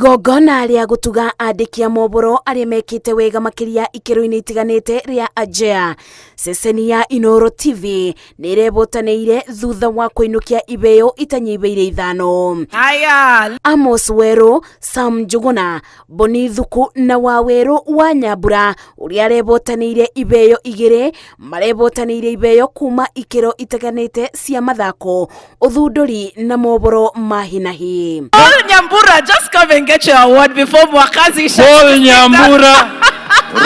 Igongona rĩa gũtuga andĩki a mohoro arĩa mekĩte wega makĩria ikĩro-inĩ itiganĩte rĩa Ajea ceceni ya Inooro TV nĩ ĩrebotanĩire thutha wa kũinũkia ibeo itanyihĩire ithano. Haya. Amos Werũ, Sam Njuguna, Boni Thuku na Wawerũ wa Nyambura ũrĩa arebotanĩire ibeo igĩrĩ marebotanĩire ibeo kuma ikĩro itiganĩte cia mathako, ũthundũri na mohoro ma hi na hi. Paul Nyambura, just come and get your award before Mwakazi shuts Paul this thing down. Nyambura,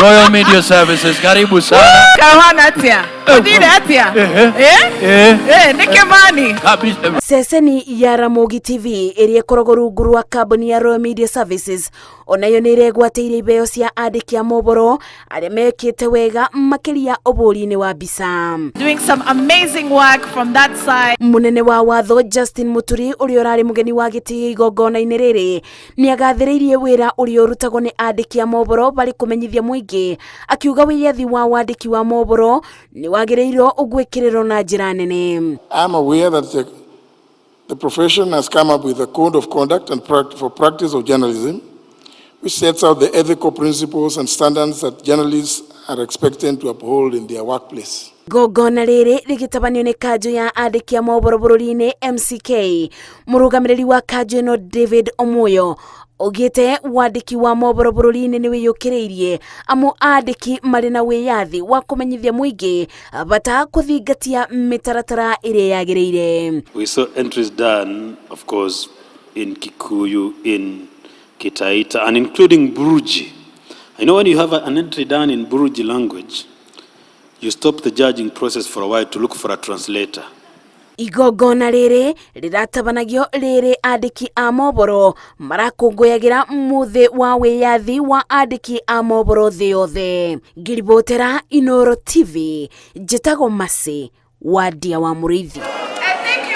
Royal Media Services, karibu sana. Kahana atia. Udire atia. Ehe. Eh? Eh, Eh, nĩ Kimani. kabisa. Ceceni ya Ramogi TV ĩrĩa ĩkoragwo rungu rwa kambuni ya Royal Media Services onayo nĩ ĩregwatĩire ibeo cia andĩki a mohoro arĩa mekĩte wega makĩria ũbũri-inĩ wa mbica. Doing some amazing work from that side. Mũnene wa watho Justin Muturi ũrĩa ũrarĩ mũgeni wa gĩtĩo igongona-inĩ rĩrĩ nĩ agathĩrĩirie wĩra ũrĩa ũrutagwo nĩ andĩki a mohoro barĩ kũmenyithia mũingĩ, akiuga wĩyathi wa wandĩki wa mohoro nĩ wagĩrĩirwo gwĩkĩrĩrwo na njĩra nene. I'm aware that the profession has come up with a code of conduct and for practice of journalism, which sets out the ethical principles and standards that journalists are expected to uphold in their workplace. Igongona rĩrĩ rĩgĩtabanio nĩ kanjũ ya andĩki a mohoro bũrũri-inĩ MCK. Mũrũgamĩrĩri wa kanjũ ĩno David Omoyo augĩte wandĩki wa mohoro bũrũri-inĩ nĩ wĩyũkĩrĩirie amu andĩki marĩ na wĩyathi wa kũmenyithia mũingĩ bata kũthingatia mĩtaratara ĩrĩa yagĩrĩire. We saw entries done, of course, in Kikuyu, in Kitaita, and including Buruji. I know when you have an entry done in Buruji language, you stop the judging process for a while to look for a translator. Igongona rĩrĩ rĩratabanagio rĩrĩ andĩki a mohoro marakũngũyagĩra mũthĩ wa wĩyathi wa andĩki a mohoro thĩ yothe. Ngĩribotera Inooro TV, njĩtagwo Mercy Wandia wa Mũrĩithi.